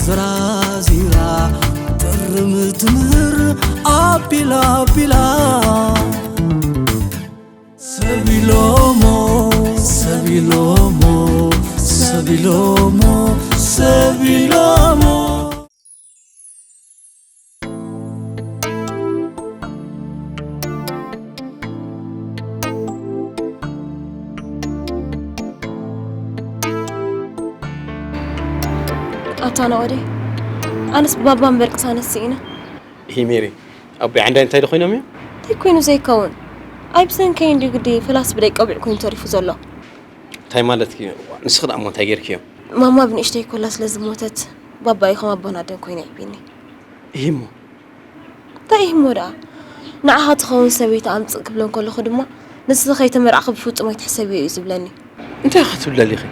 ብራዚራ ጥርም ትምህር ኣቢላ ኣቢላ ሰቢሎሞ ሰቢሎሞ ሰቢሎሞ ሰቢሎሞ ኣታ ናኦደይ፣ ኣነስ ብባባ እምበር ቅሳነት ስኢነ። ይሄ ሜሪ፣ ኣቦይ ዓንዳይ እንታይ ዶ ኮይኖም እዮም? እንታይ ኮይኑ ዘይከውን? ኣይ ብሰንከይ እንድዩ ግዲ ፍላስ ብደይ ቀቢዕ ኮይኑ ተሪፉ ዘሎ። እንታይ ማለት እዩ? ንስኺ ደኣ እሞ እንታይ ጌርክዮም? ማማ ብንእሽተይ ኮላ ስለ ዝሞተት ባባ እዩ ከም ኣቦን ኣደን ኮይኑ ኣዕብዩኒ። ይሄ እሞ እንታይ እሞ ደኣ ንዓኻ ትኸውን ሰበይቲ ኣምፅእ ክብሎ እንከለኹ ድማ ንስኺ ከይተመርዓኺ ብፍፁም ኣይትሕሰብዮ እዩ ዝብለኒ። እንታይ ኢኺ ትብሊ ኣለኺ?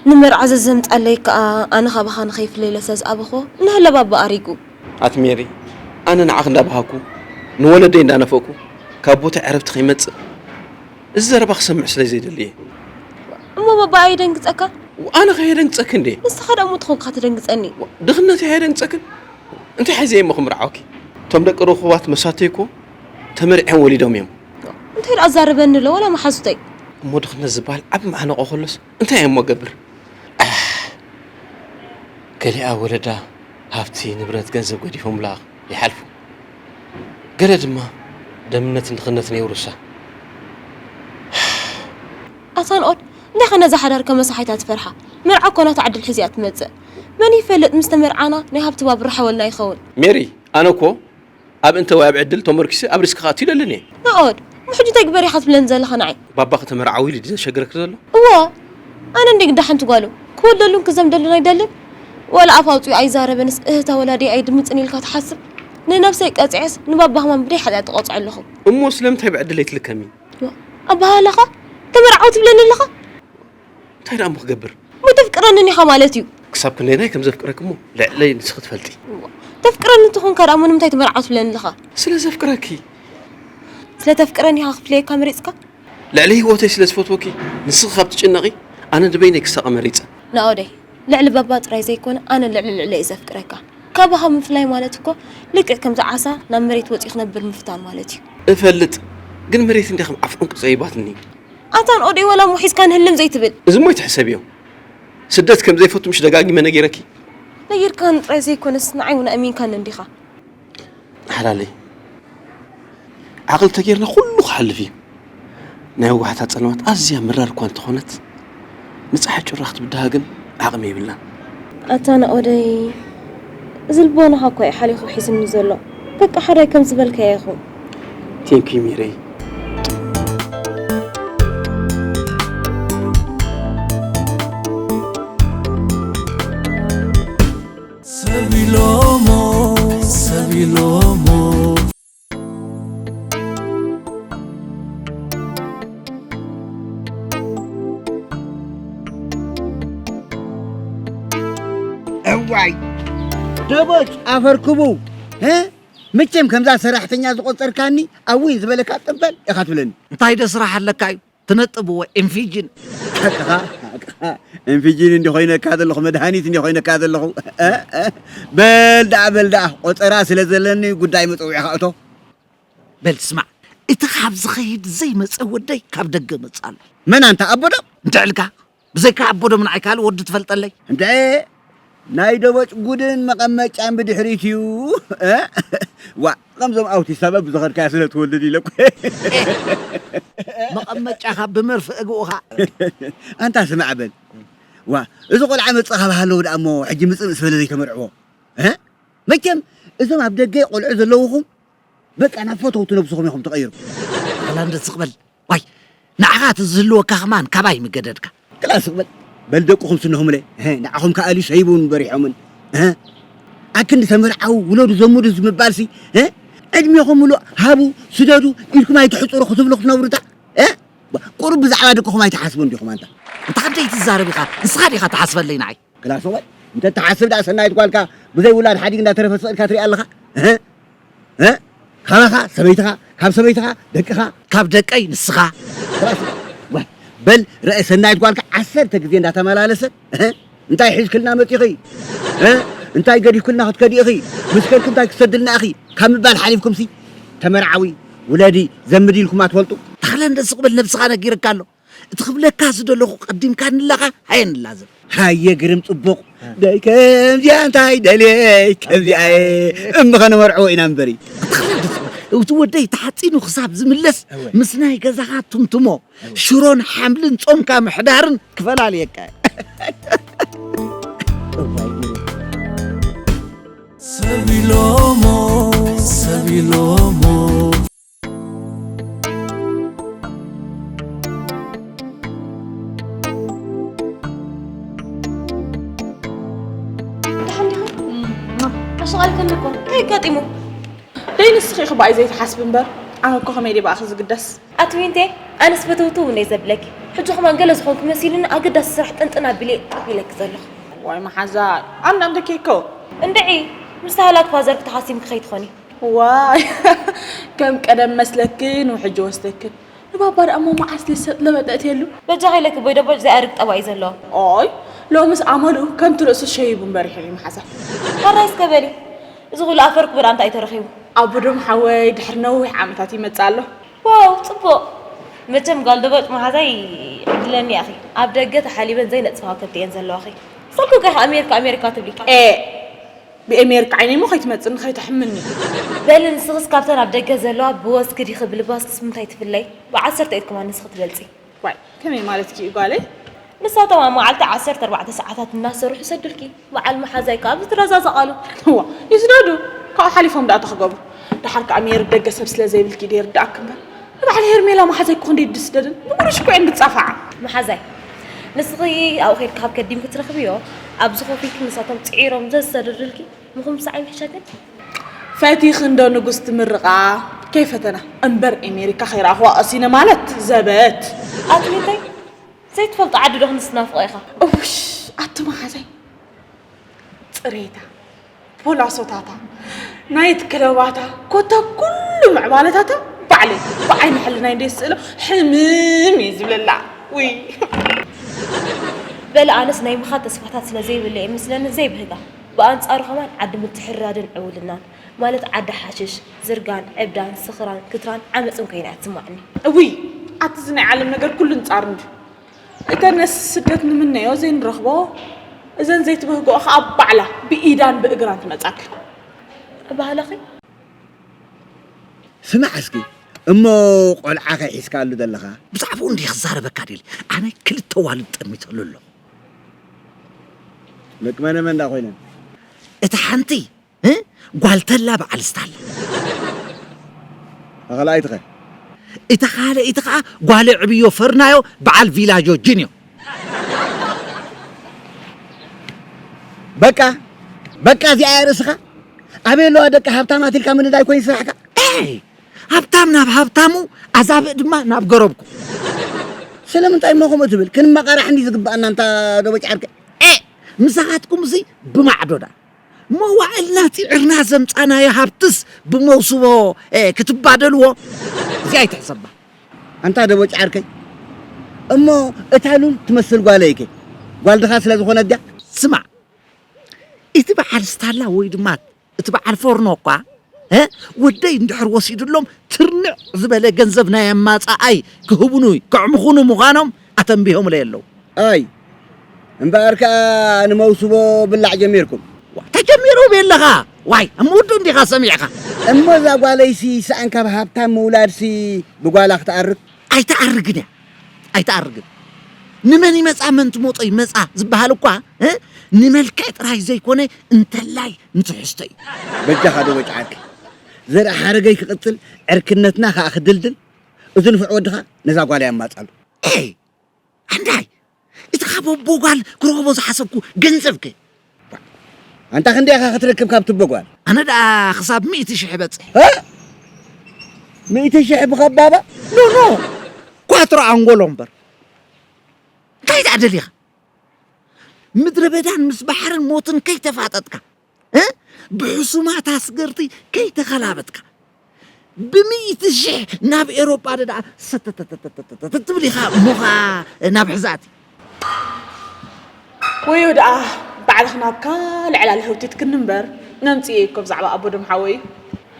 ንመርዓ ዘዘምጠለይ ከኣ ኣነ ካባኻ ንኸይፍለይ ኢለ ስለ ዝኣበኹዎ ንህለ ባባ ኣሪጉ። ኣቲ ሜሪ ኣነ ንዓኺ እንዳበሃኩ ንወለደይ እንዳነፈኩ ካብ ቦታይ ዕረፍቲ ከይመጽእ እዚ ዘረባ ክሰምዕ ስለ ዘይደሊ እየ። እሞ ባባ ኣየደንግጸካ? ኣነ ከየደንግጸኪ እንዴ? ንስኻ ደኣ እሞ ተኾንካ ትደንግጸኒ። ድኽነተይ ኣየደንግጸክን? እንታይ ሓይዘ እየ እሞ ክምርዓወኪ? እቶም ደቂ ርኹባት መሳተይ እኮ ተመርዕዮም ወሊዶም እዮም። እንታይ ደኣ ኣዛርበኒ ኣሎ ወላ መሓዙተይ። እሞ ድኽነት ዝበሃል ዓቢ መዓነቆ ከሎስ እንታይ እየ እሞ ገብር? ኣሕ፣ ገሊኣ ወለዳ ሃብቲ፣ ንብረት፣ ገንዘብ ገዲፎምላ ይሓልፉ። ገለ ድማ ደምነትን ድኽነትን የውርሳ። ኣታ ንኦድ፣ እንታይ ከ ነዛ ሓዳር ከመሳሓይታ ትፈርሓ? መርዓ እኮ ናታ ዕድል ሒዛ እያ ትመጽእ። መን ይፈልጥ ምስ ተመርዓና ናይ ሃብቲ ባብ ርሓወልና ይኸውን። ሜሪ፣ ኣነ እኮ ኣብ እንተ ወይ ኣብ ዕድል ተመርኪሰ ኣብ ሪስክ ክኣቱ ይደልን እየ። ናኦድ፣ እሞ ሕጂ እንታይ ግበሪ ኢኻ ትብለኒ ዘለኻ ንዓይ? ባባ ከተመርዓዊ ኢሉ ድዩ ዘሸግረኪ ዘሎ? እወ፣ ኣነ እንድየ ግዳ ሓንቲ ጓሉ፣ ክወልደሉን ክዘምደሉን ኣይደልን? ዋላ ኣፍ ኣውጺኡ ኣይዛረበንስ እህታ ወላዲይ ኣይድምጽን ኢልካ ትሓስብ? ንነብሰይ ቀጺዐስ ንባባ ህማም ብደይ ሓጢኣት እቐጽዖ ኣለኹ። እሞ ስለምንታይ ብዕድለይ ትልከሚ? ኣበሃህላኻ ተመርዓው ትብለኒ ኣለኻ? እንታይ ደኣ እሞ ክገብር? እሞ ተፍቅረኒ ኒኻ ማለት እዩ። ክሳብ ክንደየናይ ከም ዘፍቅረኪ እሞ ልዕለይ ንስኺ ትፈልጢ። ተፍቅረኒ እንተኾንካ ደኣ እሞ ንምንታይ ተመርዓው ትብለኒ ኣለኻ? ስለ ዘፍቅረኪ። ስለ ተፍቅረኒ ኢኻ ክፍለየካ መሪጽካ? ልዕሊ ህይወተይ ስለ ዝፈትወኪ ንስኺ ካብ ትጭነቒ ኣነ ንበይነይ ክሳቐ መሪጸ። ናኦደይ፣ ልዕሊ ባባ ጥራይ ዘይኮነ ኣነ ልዕሊ ልዕለ እየ ዘፍቅረካ። ካባኻ ምፍላይ ማለት እኮ ልክዕ ከምዚ ዓሳ ናብ መሬት ወጺኡ ክነብር ምፍታን ማለት እዩ። እፈልጥ፣ ግን መሬት እንድያ ከም ዓፍ ዑንቂ ጸቢባትኒ። ኣታ ንኦደይ ወላ እሞ ሒዝካኒ ህልም ዘይትብል። እዚ እሞ ኣይትሕሰብዮ። ስደት ከም ዘይፈቱ ምሽ ደጋጊመ ነጊረኪ። ነጊርካኒ ጥራይ ዘይኮነስ ንዓይ እውን ኣእሚንካኒ እንዲኻ። ሓላለይ፣ ዓቕሊ ተጌርና ኩሉ ክሓልፍ እዩ። ናይ ህወሓት ጸልማት ኣዝያ መራር እኳ እንተኾነት፣ ንጸሓይ ጩራ ክትብድሃ ግን ዓቕሚ የብልናን። ኣታ ናኦደይ፣ እዚ ልቦናኻ እኳ እዩ ሓሊኹ ሒዝኒ ዘሎ። በቃ ሓራይ ከም ዝበልካዮ ይኹን። Thank you ሚረይ። ሰብ ኢሎሞ ሰብ ኢሎሞ እዋይ ደቦጭ ኣፈርክቡ እ መቸም ከምዛ ሰራሕተኛ ዝቆጸርካኒ ኣዊ ዝበለካ ጥበል ኢኻ ትብለኒ። እንታይ ደ ስራሕ ኣለካ እዩ ትነጥብዎ ኢንፊጅን ሓቅኻ ሓቅኻ ኢንፊጅን እንዲ ኮይነካ ዘለኹ መድሃኒት እንዲ ኮይነካ ዘለኹ እ፣ እ፣ በል ደኣ በል ደኣ ቆጸራ ስለ ዘለኒ ጉዳይ መጸውዒኻ እቶ በል ስማዕ እቲ ካብ ዝኸይድ ዘይመጸ ወደይ ካብ ደገ መጽእ ኣሎ መን ኣንታ ኣቦ ዶ እንድዕልካ ብዘይካ ኣቦ ዶ ምንዓይ ካልእ ወዲ ትፈልጠለይ እንድዒ ናይ ደቦጭ ጉድን መቐመጫን ብድሕሪት እዩ። እ? ዋ፣ ከምዞም ኣውቲስታ በብዝኸድካዮ ስለ ትወልድ ኢለ እኮ። መቐመጫኻ ብመርፍእ እግኡኻ። ኣንታ ስማዕ በል። ዋ፣ እዚ ቆልዓ መጽእ ካብ ሃለዉ ደኣ እሞ ሕጂ ምጽእ ምስ በለ ዘይተመርዕዎ። እ? መቸም እዞም ኣብ ደገ ቆልዑ ዘለውኹም በቃ ናብ ፈተውቲ ነብስኹም ኢኹም ትቐይሩ። ኣላ እንደ ስቕ በል። ዋይ ንዓኻ እቲ ዝህልወካ ከማን ካባይ ምገደድካ። ክላ ስቕ በል። በል ደቅኹም ስንኹምለ። እህ፣ ንዓኹም ከኣልዩ ሰይቡን በሪሖምን። እህ፣ ኣክንዲ ተመርዓዉ ውለዱ ዘምዱ ምባልሲ። እህ፣ ዕድሜኹም ምሉእ ሃቡ ስደዱ ኢልኩም ኣይትሕፅሩ ክትብሉ ክትነብሩ እታ። እህ፣ ቁሩብ ብዛዕባ ደቅኹም ኣይትሓስቡ እንዲኹም ኣንታ። እንታ ክንደይ ትዛረብ ኢኻ ንስኻ ዲኻ ትሓስበለይ ንዓይ። ክላስ እዋይ እንተ ትሓስብ ደኣ ሰናይት ጓልካ ብዘይ ውላድ ሓዲግ እንዳተረፈ ስቕ ኢልካ ትሪኣ ኣለኻ። እህ? እ? ካባኻ ሰበይትኻ ካብ ሰበይትኻ ደቅኻ ካብ ደቀይ ንስኻ። ክላስ እዋይ በል ርአ ሰናይት ጓልካ ዓሰርተ ግዜ እንዳተመላለሰ እህ? እንታይ ሒዝክልና መጺኺ? እ? እንታይ ገዲፍክልና ክትከዲ ኢኺ? ምስ ከድኪ እንታይ ክሰድልና ኢኺ? ካብ ምባል ሓሊፍኩምሲ ተመርዓዊ፣ ውለዲ፣ ዘምዲ ኢልኩም ኣትፈልጡ? ተኽለ እንደ ስቕ በል ነብስኻ ነጊርካ ኣሎ። እቲ ክብለካ ዝደለኹ ቀዲምካ ንላኻ ሃየ ንላዘብ። ሃየ ግርም ጽቡቕ። ደይ ከምዚኣ እንታይ ደልየ ከምዚኣ እየ። እምኸ ንመርዕዎ ኢና እምበሪ። ተኽለ እንደ ስቕ በል። እቲ ወደይ ተሓጺኑ ክሳብ ዝምለስ ምስ ናይ ገዛኻ ትምትሞ ሽሮን ሓምልን ጾምካ ምሕዳርን ክፈላልየካ። እዋይ ግርም። ሰብ ኢሎሞ፣ ሰብ ኢሎሞ። ደሓን ዲኻ? ኣሸቓሊከኒ እኮ። እንታይ ኣጋጢሙ? ደይ ንስኺ ኢኺ ብኣይ ዘይትሓስቢ እምበር፣ ኣነ እኮ ከመይ ድየ ብኣኺ ዝግደስ? ኣቲ ዊንቴ፣ ኣነስ ፈተውተው እንድየ ዘብለኪ። ሕጂ ከማን ገለ ዝኾንኩ መሲሉኒ ኣገዳሲ ስራሕ ጥንጥን ኣቢለ እየ ጠፍ ኢለኪ ዘለኹ። ዋይ መሓዛ፣ ኣነ እንተ ኬኮ። እንድዒ፣ ምስ ተሃላኪ ፋዘርኪ ተሓሲምኪ ከይትኾኒ። ዋይ፣ ከም ቀደም መስለክን ውሕጅ ወስደክን። ንባባ ደኣ እሞ መዓስ ድዩ ሰጥ ለበጥ እትየሉ? በጃኺ ኢለኪ ቦይ ደቦጭ ዘይኣርግ ጠባይ እዩ ዘለዎ። ኦይ፣ ሎምስ ኣመሉ ከምቲ ርእሱ ሸይቡ እምበር ይሕል እዩ መሓዛ። ሕራይ እስከ በሊ። እዚ ኩሉ ኣፈር ክቡር ኣንታ እዩ ተረኺቡ። ኣቦ ዶም ሓወይ ድሕሪ ነዊሕ ዓመታት ይመጽእ ኣሎ። ዋው፣ ጽቡቕ። መቸም ጓል ደቦጭ መሓዛይ ዕድለኛ ኢኺ። ኣብ ደገ ተሓሊበን ዘይነጽፋ ከብቲ እየን ዘለዋኺ። ሰልኩ ከ ኣሜሪካ፣ ኣሜሪካ ትብሊ። ኤ፣ ብኤሜሪካ ዓይነይ እሞ ከይትመጽእኒ ከይተሕምኒ። በሊ ንስኽስ ካብተን ኣብ ደገ ዘለዋ ብወስኪ ዲኺ ብልባስክስ ምንታይ ትፍለይ? ብዓሰርተ ኢድ ከማን ንስኺ ትበልጺ። ዋይ፣ ከመይ ማለትኪ እዩ ጓለይ? ንሳቶም ኣብ መዓልቲ ዓሰርተ ኣርባዕተ ሰዓታት እናሰርሑ ይሰዱልኪ። በዓል መሓዛይ ከኣ ኣብዚ ትረዛዘቓሉ። እዋ፣ ይስደዱ። ካብኡ ሓሊፎም ደኣ እንታይ ክገብሩ? ደሓር ከኣ ሜሪ ደገ ሰብ ስለ ዘይብልኪ ድየ ይርድኣኪ እምበር። ንበዓል ሄርሜላ መሓዛይ እኮ ክንደይ ድስደድን። ብጉርሽ እኮ እየን ዝጻፍዓ። መሓዛይ፣ ንስኺ ኣብኡ ኬድኪ ካብ ከዲምኪ ትረኽብዮ፣ ኣብዚ ኮፍ ኢልኪ ንሳቶም ጽዒሮም ዘዝሰደዱልኪ ምኹምሳዕ ኣይምሕሸክን? ፈቲኺ እንዶ ንጉስ ትምርቓ ከይፈተና እምበር ኤሜሪካ ከይረኣኽዋ ቀሲነ ማለት ዘበት። ኣትሌተይ፣ ዘይትፈልጦ ዓዲ ዶ ክንስ ትናፍቖ ኢኻ? እውሽ፣ ኣቲ መሓዛይ፣ ጽሬታ፣ ፖላሶታታ፣ ናይት ክለባታ፣ ኮታ ኩሉ ምዕባለታታ ባዕለይ ብዓይኒ ሕልናይ እንደ ስእሎ ሕምም እዩ ዝብለላ። ውይ። በሊ ኣነስ ናይ ምኻድ ተስፋታት ስለ ዘይብለይ እየ መስለኒ ዘይብህጋ። ብኣንጻሩ ከማን ዓዲ ምትሕርራድን ዕውልናን፣ ማለት ዓዲ ሓሽሽ፣ ዝርጋን፣ ዕብዳን፣ ስኽራን፣ ክትራን፣ ዓመጽን ኮይና እያ ትስማዕኒ። እውይ፣ ኣቲ እዚ ናይ ዓለም ነገር ኩሉ ንጻር እንድዩ። እተን ነዚ ስደት ንምነዮ ዘይንረኽቦ፣ እዘን ዘይትብህግኦ ኸኣ ባዕላ ብኢዳን ብእግራን ትመጻክን። ባህለኺ? ስማዕ እስኪ፣ እሞ ቆልዓ ከይ ሒዝካሉ ዘለኻ? ብዛዕባኡ እንድየ ክዛረበካ ደልየ። ኣነ ክልተ ኣዋልድ ጠሚተሉ ኣለኹ። ደቂ መነ መን ደኣ ኮይነን? እታ ሓንቲ፣ እ? ጓል ተላ በዓል ስታላ። ኣኸላኣይትኸ? እታ ካልኣይቲ ኸኣ ጓል ዕብዮ ፈርናዮ በዓል ቪላጆ ጂንዮ። በቃ፣ በቃ እዚኣ እያ ርእስኻ? ኣበይ ኣለዋ ደቂ ሃብታማት ኢልካ ምንዳይ ኮይኑ ስራሕካ? ኤይ! ሃብታም ናብ ሃብታሙ፣ ኣዛብእ ድማ ናብ ገረብኩ። ስለምንታይ እሞ ከምኡ ትብል? ክንመቓራሕ እንዲ ዝግባኣና እንታ ደቦጭ ዓርከይ። ኤ! ምሳኻትኩም እዚ ብማዕዶ ደኣ። መዋዕልና ጺዕርና ዘምጻናዮ ሃብትስ ብመውስቦ፣ ኤ፣ ክትባደልዎ? እዚኣ ኣይትሕሰባ። ኣንታ ደቦጭ ዓርከይ፣ እሞ እታ ሉል ትመስል ጓለይ ከ? ጓል ድኻ ስለ ዝኾነት ድያ? ስማዕ፣ እቲ በዓል ስታላ ወይ ድማ እቲ በዓል ፎርኖ እኳ፣ እ፣ ወደይ እንድሕር ወሲድሎም ትርንዕ ዝበለ ገንዘብ ናይ ኣማጻኣይ ክህቡኒ፣ ከዕምኹኒ ምዃኖም ኣተንቢሆምለይ ኣለዉ። ኣይ፣ እምበኣር ከኣ ንመውስቦ ብላዕ ጀሚርኩም። ዋ፣ ተጀሚሩ ቤለኻ? ዋይ፣ እሞ ውዱእ እንዲኻ ሰሚዕኻ። እሞ እዛ ጓለይሲ ሰኣን ካብ ሃብታም ምውላድሲ ብጓላ ክትኣርግ? ኣይትኣርግን እያ፣ ኣይትኣርግን። ንመን ይመጻ መን ትመጦ ይመጻ ዝበሃል እኳ፣ እ፣ ንመልክዕ ጥራይ ዘይኮነ እንተላይ ንትሕዝቶ እዩ። በጃኻ ዶ በጭዓርኪ፣ ዘርኢ ሓረገይ ክቕጽል፣ ዕርክነትና ከኣ ክድልድል፣ እዚ ንፉዕ ወድኻ ነዛ ጓለይ ኣማጻሉ። ኤይ! ኣንታይ? እቲ ካብ ኣቦ ጓል ክረኽቦ ዝሓሰብኩ ገንዘብ ከ? ኣንታ ክንደይ ኢኻ ክትረክብ ካብቲ ኣቦ ጓል? ኣነ ደኣ ክሳብ ሚእቲ ሽሕ እበጽሕ። እ? ሚእቲ ሽሕ ብኸባባ? ኖ፣ ኖ። ኳትሮ ኣንጎሎ እምበር። እንታይ ደኣ ደሊኻ? ምድረ በዳን ምስ ባሕርን ሞትን ከይተፋጠጥካ፣ እ? ብሕሱማት ኣስገርቲ ከይተኸላበትካ፣ ብሚእቲ ሽሕ ናብ ኤሮጳ ደኣ ሰተተተተተተተ ትብል ኢኻ እሞ ኸኣ ናብ ሕዛእቲ። ወዮ ደኣ ባዕልኽ ናብ ካልእ ዕላል ህውቲትክኒ እምበር፣ ነምጽእዮ እኮ ብዛዕባ ኣቦዶም ሓወይ።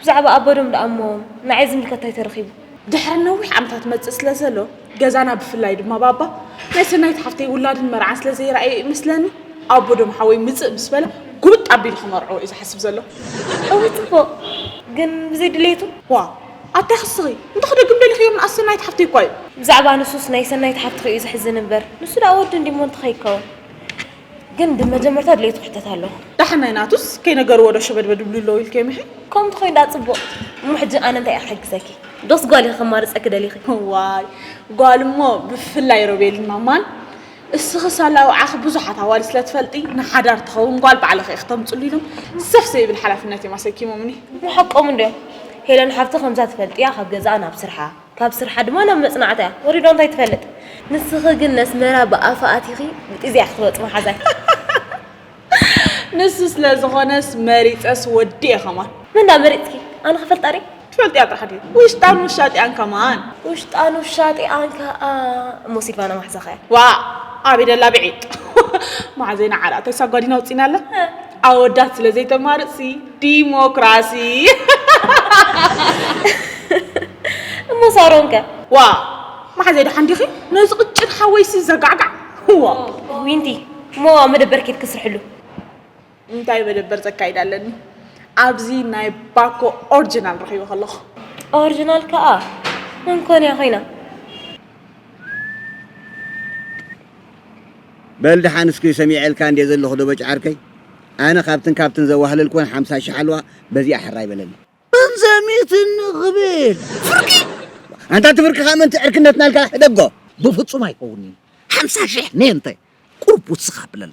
ብዛዕባ ኣቦዶም ደኣ እሞ ንዓይ ዝምልከት እንታይ ተረኺቡ? ድሕሪ ነዊሕ ዓመታት መጽእ ስለ ዘሎ፣ ገዛና ብፍላይ ድማ ባባ ናይ ሰናይት ሓፍተይ ውላድን መርዓን ስለ ዘይረኣየ ይመስለኒ፣ ኣቦዶም ሓወይ ምጽእ ምስ በለ ጉብጥ ኣቢሉ ክመርዕዎ እዩ ዝሓስብ ዘሎ። እው ጽቡቕ፣ ግን ብዘይ ድሌቱ? ዋ፣ ኣታ ክስኺ እንተ ክደግም ደሊኽዮ ምን ኣሰናይት ሓፍተይ እኳ እዩ። ብዛዕባ ንሱስ ናይ ሰናይት ሓፍትኺ እዩ ዘሕዝን እምበር፣ ንሱ ደኣ ወዱ እንዲሞ እንተኸይከውን። ግን ብመጀመርታ ድሌቱ ክሕተት ኣለዎ። ደሓን ናይ ናቱስ ከይነገርዎ ዶ ሸበድበድ ይብሉ ኣለዉ ኢልኪ ምሒ? ከምኡ እንተኾይኑ ደኣ ጽቡቕ። እሞ ሕጂ ኣነ እንታይ እየ ክሕግዘኪ? ዶስ ጓል ኢኺ ከማርጸኪ ደሊኺ? ዋይ፣ ጓል እሞ ብፍላይ ሮቤልን ማማን፣ እስኺ ሳላ ውዓኺ ብዙሓት ኣዋልድ ስለ ትፈልጢ፣ ንሓዳር ትኸውን ጓል ባዕልኺ ኢኺ ክተምጽሉ ኢሎም ዘፍ ዘይብል ሓላፍነት እዮም ኣሰኪሞምኒ። ንሓቆም እንድዮም። ሄለን ሓፍቲ ከምዛ ትፈልጥያ ካብ ገዛኣ ናብ ስርሓ፣ ካብ ስርሓ ድማ ናብ መጽናዕታ እያ። ወሪዶ እንታይ ትፈልጥ? ንስኺ ግን ነስመራ ብኣፋ ኣቲኺ ብጢዝያ ክትወጺ መሓዛይ። ንሱ ስለ ዝኾነስ መሪጸስ ወዲ እየ ከማን። መን ዳ መሪጽኪ? ኣነ ክፈልጣ ድየ? ትፈልጥያ ጥራሕ ድዩ? ውሽጣን ውሻጢኣን ከማን። ውሽጣን ውሻጢኣን ከኣ እሞ ሲልቫና ማሕዛኸ እያ። ዋ፣ ኣበይ ደላ ብዒጥ። መሓዘይና ዓራተይ ሳጓዲና ውጺና ኣላ። ኣወዳት ስለ ዘይተማርጽሲ ዲሞክራሲ። እሞ ሳሮን ከ? ዋ፣ መሓዘይ ደሓን ዲኺ? ነዚ ቅጭን ሓወይሲ ዘጋዕጋዕ። ዋ። ዊንቲ፣ እሞ ኣብ መደበር ኬድኪ ስርሕሉ። እንታይ መደበር ዘካይድ ኣለኒ? ኣብዚ ናይ ባኮ ኦሪጂናል ረኺበ ከለኹ። ኦሪጂናል ከኣ እንኮን እያ ኮይና። በል ደሓን እስኪ ሰሚዐልካ እንድየ ዘለኹ ዶ በጭ ዓርከይ? ኣነ ካብትን ካብትን ዘዋህለልኩወን ሓምሳ ሽሕ ኣለዋ፣ በዚኣ ሕራይ በለኒ። እንዘሚትን ክብል ፍርቂ! ኣንታ እቲ ፍርቂ ከኣ ምእንቲ ዕርክነትና ኢልካ ሕደጎ። ብፍጹም ኣይከውንን እዩ። ሓምሳ ሽሕ ነየንተ? ቁሩብ ውስኽ ኣብለላ።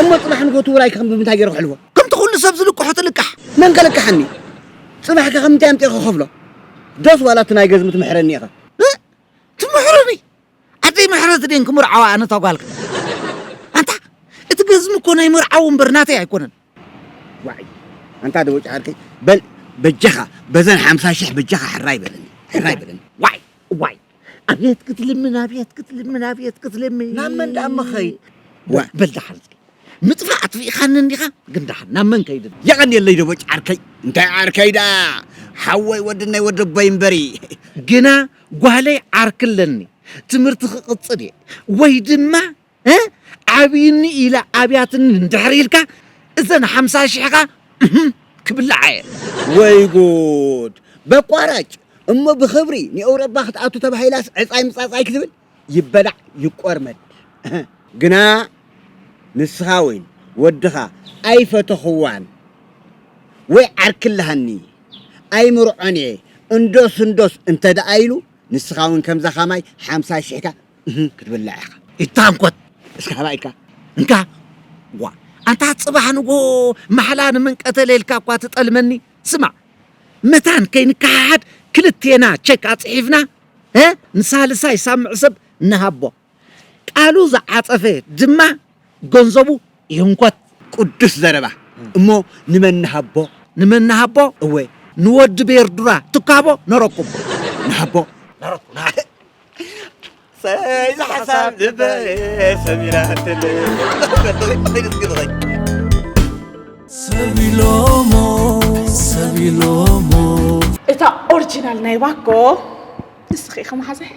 እሞ ጽባሕ ንጎቱ ውራይ ከም ብምንታይ ገይረ ክሕልፎ? ከምቲ ኩሉ ሰብ ዝልቅሖ ትልቃሕ። መን ከልቅሓኒ? ጽባሕ ከ ከምንታይ ኣምጺኤ ክኸፍሎ? ዶስ ዋላ እቲ ናይ ገዝሚ ትምሕረኒ ኢኻ? እ? ትምሕረኒ? ኣደይ ምሕረት ድየን ክምርዓዋ ኣነ እታ ጓልካ? ኣንታ፣ እቲ ገዝሚ እኮ ናይ መርዓዊ እምበር ናተይ ኣይኮነን። ዋይ፣ ኣንታ ደቦጭ ዓርከይ፣ በል በጃኻ፣ በዘን ሓምሳ ሽሕ በጃኻ ሕራይ በለኒ፣ ሕራይ በለኒ። ዋይ፣ ዋይ፣ ኣቤት ክትልምን፣ ኣቤት ክትልምን፣ ኣቤት ክትልምን። ናብ መን ደኣ እሞ ኸይድ? ዋ። በል ደሓን እስኪ። ምጥፋእ ኣጥፊእኻኒ እንዲኻ፣ ግን ደሓን ናብ መን ከይድ? የቐንየለይ ደቦጭ ዓርከይ። እንታይ ዓርከይ ደኣ? ሓወይ ወድነይ ወዲ ኣቦይ እምበሪ። ግና ጓለይ ዓርኪ ኣለኒ። ትምህርቲ ክቕጽል እየ። ወይ ድማ እ? ዓብይኒ ኢላ ኣብያትኒ እንድሕር ኢልካ፣ እዘን ሓምሳ ሽሕኻ፣ እህም፣ ክብልዓ እየን። ወይ ጉድ! በቋራጭ! እሞ ብኽብሪ ንኤውሮጳ ክትኣቱ ተባሂላስ ዕጻይ ምጻጻይ ክትብል? ይበላዕ ይቆርመድ። ግና ንስኻ ወይን ወድኻ ኣይፈተኽዋን ወይ ዓርኪ ኣለሃኒ ኣይምርዖን እየ እንዶስ እንዶስ እንተ ደኣ ኢሉ፣ ንስኻ እውን ከምዛ ኸማይ ሓምሳ ሽሕካ እህ ክትብላዕ ኢኻ። ኢታ እንኮት እስካ ሃባ ኢልካ እንካ ዋ ኣንታ ጽባሕ ንጎ ማሕላ ንመን ቀተለ ኢልካ እኳ ትጠልመኒ። ስማዕ መታን ከይንከሓሓድ ክልቴና ቸክ ኣጽሒፍና እ ንሳልሳይ ሳምዕ ሰብ ንሃቦ። ቃሉ ዝዓጸፈ ድማ ገንዘቡ ይህንኮት። ቅዱስ ዘረባ። እሞ ንመን ንሃቦ? ንመን ንሃቦ? እወ። ንወዲ ቤርዱራ ትካቦ ነረኩቦ። ንሃቦ። ነረኩ፣ ንሃቦ። ሰይ ዝሓሳብ ልበ ሰሚራ እትል። ሰቢሎሞ፣ ሰቢሎሞ። እታ ኦሪጂናል ናይ ባኮ ንስኺ ኢኺ መሓዘይ።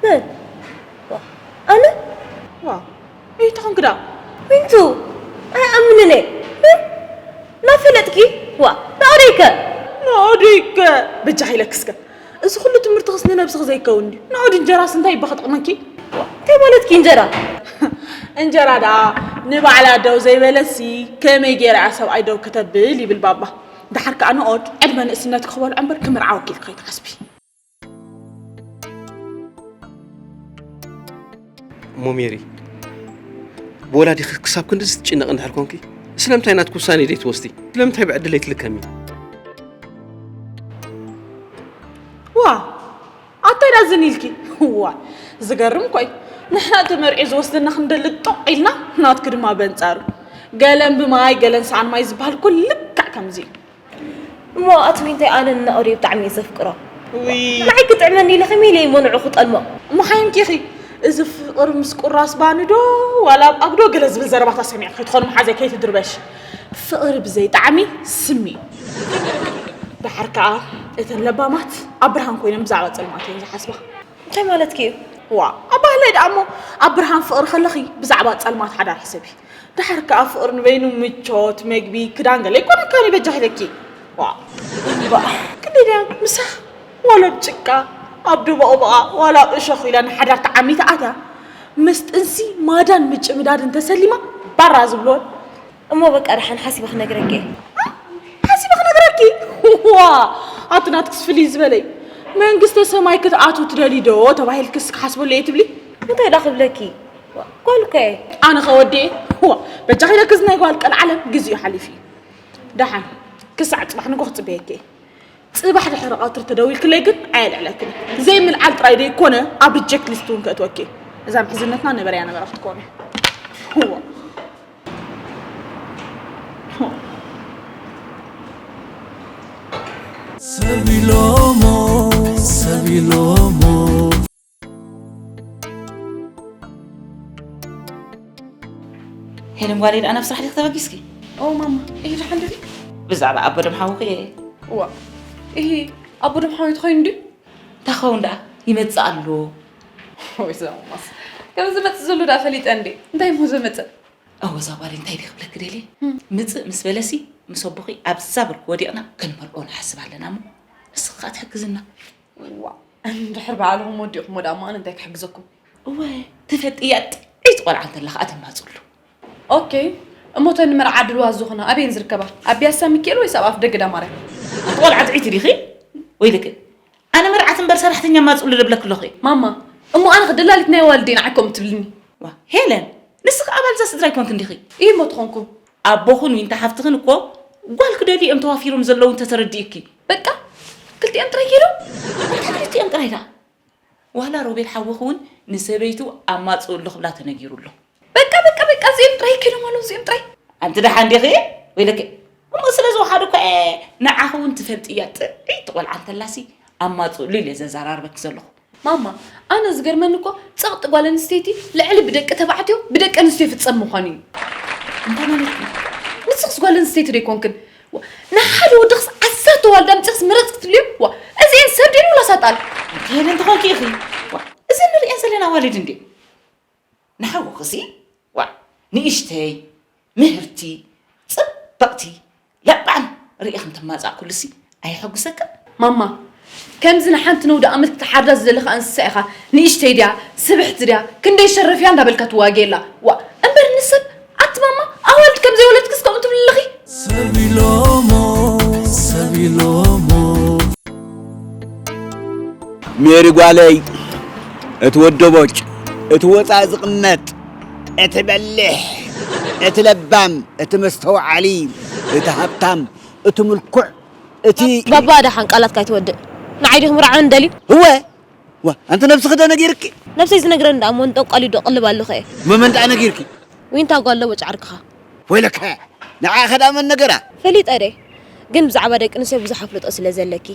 መን? ዋ፣ ኣነ? ዋ፣ እንታይ ኮንክ ደኣ? ዊንቱ፣ ኣይኣምንን እየ። እ? ናፈለጥኪ? ዋ፣ ናኦደይከ? ናኦደይከ? በጃኺ ኢለኪ እስከ። እዚ ኩሉ ትምህርትኽስ ንነብስኺ ዘይከውን ድዩ? ናኦድ እንጀራስ እንታይ እባ ክጠቕመኪ? ዋ፣ እንታይ ማለትኪ እንጀራ? እንጀራ ደኣ ንባዕላ ደው ዘይበለሲ ከመይ ገይራ እያ ሰብኣይ ደው ከተብል ይብል ባባ። ደሓር ከኣ ናኦድ ዕድመ ንእስነትኪ ክበልዖ እምበር ክምርዓወኪ ኢልኪ ከይትሓስቢ። እሞ ሜሪ፣ ብወላዲኺ ክሳብ ክንድዚ ትጭነቒ እንድሕር ኮንኪ፣ ስለምንታይ ናትኪ ውሳኔ ዘይትወስዲ? ስለምንታይ ብዕድለይ ትልከሚ? ዋ፣ ኣታይ ደኣ ዝን ኢልኪ? ዋ፣ ዝገርም እኮ እዩ። ንሕና እቲ መርዒ ዝወስደና ክንደሊ ጦቕ ኢልና፣ ናትኪ ድማ በንጻሩ። ገለን ብማይ፣ ገለን ሰኣን ማይ ዝበሃል እኮ ልክዕ ከምዚ እዩ። እሞ ኣቲ ዊንታይ ኣነ ንናኦደይ ብጣዕሚ እየ ዘፍቅሮ። ውይ። ንዓይ ክጥዕመኒ ኢለ ከመይ ኢለ እየ እሞ ንዑ ክጠልሞ? እሞ ሓይምኪ ኢኺ። እዚ ፍቕሪ ምስ ቁራስ ባኒ ዶ ዋላ ኣብ ኣግዶ ገለ ዝብል ዘረባታት ሰሚዕኪ ትኾን መሓዘይ ከይትድርበሽ። ፍቕሪ ብዘይ ጣዕሚ ስሚ እዩ። ደሓር ከኣ እተን ለባማት ኣብ ብርሃን ኮይነን ብዛዕባ ጸልማት እየን ዝሓስባ። እንታይ ማለትኪ እዩ? ዋ ኣብ ባህለይ ደኣ እሞ ኣብ ብርሃን ፍቕሪ ከለኺ ብዛዕባ ጸልማት ሓዳር ሕሰቢ። ደሓር ከኣ ፍቕሪ ንበይኑ ምቾት፣ መግቢ፣ ክዳን ገለ ኣይኮነካን እዩ በጃ ኢለኪ። ዋ እምበኣ ክንደይ ድያ ምሳኽ ዋላ ኣብ ጭቃ ኣብ ደቦቕቦቓ ዋላ ኣብ እሾኽ ኢላ ንሓዳር ተዓሚታ ኣትያ ምስ ጥንሲ ማዳን ምጭምዳድን ተሰሊማ ባራ ዝብልወን። እሞ በቃ ደሓን ሓሲበ ክነግረኪ እየ። ሓሲበ ክነግረኪ? ዋ ኣቲ ናትክስ ፍልይ ዝበለ እዩ። መንግስተ ሰማይ ክትኣትው ትደልዩ ዶ ተባሂልክስ ክሓስበሉ እየ ትብሊ? እንታይ ደኣ ክብለኪ? ዋ፣ ጓል እኮ እየ። ኣነ ኸ ወዲ እየ? ዋ በጃኺ ኢለክስ ናይ ጓል ቀልዓለም ግዚኡ ሓሊፉ እዩ። ደሓን ክሳዕ ፅባሕ ንጎ ክፅበየኪ እየ። ጽባሕ ድሕሪ ቀትሪ ተደዊልክለይ ግን ኣየልዕለክን። ዘይምልዓል ጥራይ ደይኮነ ኣብ ሪጀክት ሊስት እውን ከእትወኪ። እዛ ምሕዝነትና ነበረያ ነበረ ክትኮነ። እዋ። ሰብ ኢሎሞ ሰብ ኢሎሞ ሄለን ጓለይ ደኣ ናብ ስራሕ ዲኺ ተበጊስኪ? ኦ ማማ፣ እሂ ደሓን ዲኺ? ብዛዕባ ኣቦ ደም ሓውኺ እየ። እዋ፣ እሂ ኣቦ ደም ሓውኺ ተኾይኑ ድዩ? እንታይ ክኸውን ደኣ ይመጽእ ኣሎ። ወይ እዛ ማማስ፣ ከም ዝመጽእ ዘሎ ደኣ ፈሊጠ እንዴ? እንታይ እሞ ዘመጸ? እወ እዛ ጓለይ እንታይ ድየ ክብለኪ ደልየ? ምጽእ ምስ በለሲ ምስ ኣቦኺ ኣብዛ ብርኪ ወዲቕና ክንመርዖ ንሓስብ ኣለና እሞ ንስኺ ከኣ ትሕግዝና። ዋ፣ እንድሕር ባዕልኹም ወዲእኹሞ ደኣ እሞ ኣነ እንታይ ክሕግዘኩም? እወ ትፈልጥያ ጥዕይቲ ቆልዓ እንተላ ከኣ ተማጽሉ። ኦኬ፣ እሞ እተን ንመርዓ ድልዋት ዝኾና ኣበየን ዝርከባ? ኣብ ቢያሳ ሚኪኤል ወይስ ኣብ ኣፍ ደገ ዳማርያም? ኣቲ ቆልዓ ጥዕይቲ ዲኺ? ወይልኪ ኣነ መርዓት እምበር ሰራሕተኛ ኣማጽኡሉ ዶ እብለኪ ኣለኹ። ማማ፣ እሞ ኣነ ኸ ደላሊት ናይ ኣዋልድ እየ ንዓይ ከምኡ ትብልኒ? ዋ ሄለን ንስኺ ኣባል እዛ ስድራ ኣይኮንክን ዲኺ? እሂ እሞ ተኾንኩ። ኣቦኽን ዊንታ ሓፍትኽን እኮ ጓል ክደልዩ እዮም ተዋፊሮም ዘለዉ እንተ ተረዲእኪ። በቃ ክልቲኦም ጥራይ ከይዶም? እንታይ ክልቲኦም ጥራይ ደኣ? ዋላ ሮቤል ሓውኺ እውን ንሰበይቱ ኣማጽኡሉ ክብላ ተነጊሩ ኣሎ። በቃ በቃ በቃ እዚኦም ጥራይ ከይዶም ኣለዉ እዚኦም ጥራይ። ኣንቲ ደሓን ዲኺ? ወይለኪ እሞ ስለ ዝወሓዱ እኮ እየ ንዓኺ እውን ትፈልጥያ ጥዕይቲ ቆልዓ እንተላሲ ኣማጽኡሉ ኢለ ዘዘራርበኪ ዘለኹ። ማማ ኣነ ዝገርመኒ እኮ ጸቕጢ ጓል ኣንስተይቲ ልዕሊ ብደቂ ተባዕትዮ ብደቂ ኣንስትዮ ይፍጸም ምዃኑ እዩ። እንታይ ማለትኪ? ንስኽስ ጓል ኣንስተይቲ ዶ ኣይኮንክን? ንሓደ ወዲ ክስ ዓሰርተ ዋልዳ ኣምጺኽስ ምረጽ ክትብልዮ? ዋ እዚኤን ሰብ ድየን ወላስ ኣጣል? እንታይ ኢለን ተኾንኪ ኢኺ? ዋ እዘን ንርእየን ዘለና ኣዋልድ እንድየን። ንሓውኺሲ ዋእ ንእሽተይ፣ ምህርቲ፣ ጽብቕቲ፣ ለባም ርኢኺ እንተማጻእኩሉሲ ኣየሐጉሰክን? ማማ ከምዚ ንሓንቲ ነውዲ ኣምልቲ ትሓርዳ ዝደለኻ እንስሳ ኢኻ ንእሽተይ ድያ ስብሕቲ ድያ ክንደይ ሸረፍ እያ እንዳበልካ ትዋገየላ ዋእ እምበር ንሰብ ኣቲ ማማ ኣዋልድ ከም ዘይወለድክስ ከምኡ ትብሊ ኣለኺ? ሰብ ኢሎሞ ሰብ ኢሎሞ ሜሪ ጓለይ፣ እቲ ወዲ ቦጭ፣ እቲ ወጻኢ ዝቕመጥ፣ እቲ በሊሕ፣ እቲ ለባም፣ እቲ መስተውዓሊ፣ እቲ ሃብታም፣ እቲ ምልኩዕ፣ እቲ። ባባ ደሓን ቃላትካ ኣይትወድእ። ንዓይ ዲኹም ርዓን ደልዩ? እወ፣ ዋ፣ ኣንቲ ነብስኺ ዶ ነጊርኪ? ነብሰይ ዝነግረኒ ደኣ እሞ ንጠንቋሊ ዶ ቅልብ ኣለኹ እየ። መመን ደኣ ነጊርኪ? ዊንታ ጓል ለቦጭ ዓርክኻ። ወይለከ ንዓ ከዳ መን ነገራ? ፈሊጠ ደይ ግን ብዛዕባ ደቂ ኣንስትዮ ብዙሕ ኣፍልጦ ስለ ዘለኪ